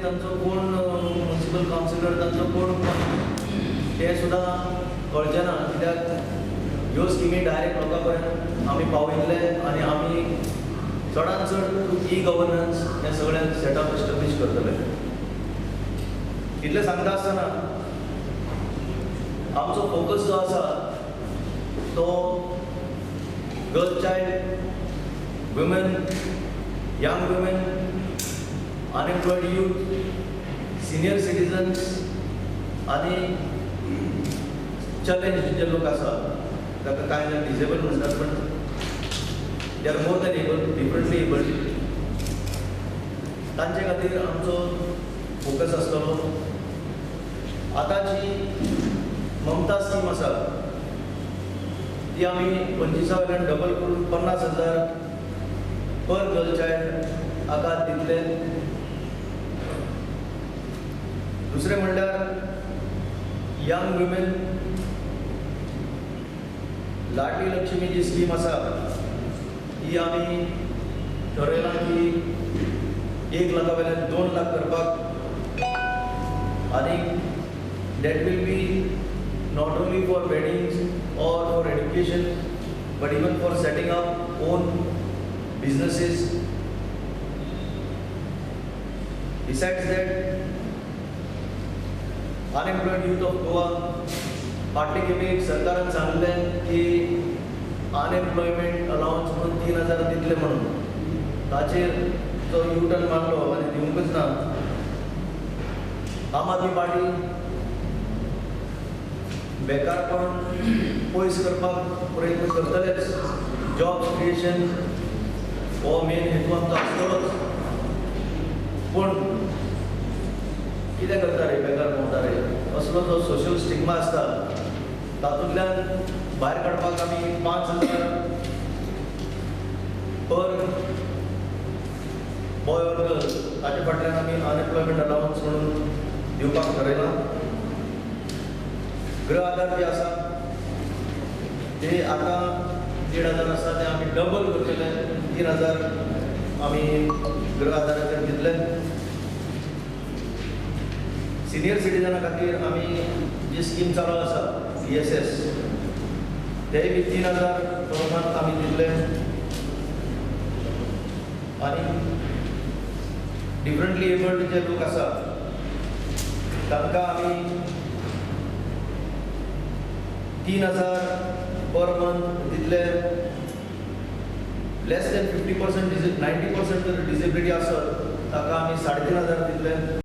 तांचो कोण municipal councillor, तांचो कोण, तें सुद्दां कळचें ना, कित्याक ह्यो स्किमी डायरेक्ट लोकां पर्यंत आमी पावयतले आनी आमी चडान चड थ्रू ई गव्हर्नन्स हें सगळें सेटअप एस्टॅब्लीश करतले. इतलें सांगता आसतना आमचो फोकस जो आसा तो girl child, women, young women, unemployed youth, senior citizens आनी चॅलेंज जे लोक आसा, ताका कांय जाण डिसेबल म्हणटात, पण they are more than able, differently able, तांचे खातीर आमचो फोकस आसतलो. आतां जी ममता स्कीम आसा ती आमी 25 वयल्यान डबल करून 50,000 पर गर्ल चायल्ड हाका दितले. दुसरें म्हणल्यार young women Ladli Lakshmi ji scheme आसा ती आमी ठरयलां की 1 लाखा वयल्यान 2 लाख करपाक, आनी that will be not only for weddings or for education but even for setting up own businesses. Besides that, unemployed youth of Goa, फाटले खेपे सरकारान सांगलें की अनएम्प्लॉयमेंट अलावन्स म्हणून 3,000 दितले म्हणून, ताचेर जो यू टर्न मारलो आनी दिवंकच ना. आम आदमी पार्टी बेकारपण पयस करपाक प्रयत्न करतलेच. जॉब्स क्रिएशन हो मेन हेतू आमचो आसतलोच, पूण कितें करता रे, बेकार भोंवता रे, असलो जो सोशल स्टिग्मा आसता तातूंतल्यान भायर काडपाक आमी 5,000 पर बॉय ऑर गर्ल ताचे फाटल्यान आमी अनएम्प्लॉयमेंट अलावन्स म्हणून दिवपाक ठरयलां. गृह आधार जे आसा ते आतां 1,500 आसा, ते आमी डबल करतले, 3,000 आमी गृह आधाराचेर दितले. सिनियर सिटीजना खातीर आमी जी स्कीम चालू आसा ESS, तेय बी 3,000 पर मंथ आमी दितले. आनी डिफरंटली एबल्ड जे लोक आसा तांकां आमी 3,000 पर मंथ दितले. लेस देन 50%, 90% जर डिसेबिलिटी आसत ताका आमी 3,500 दितले.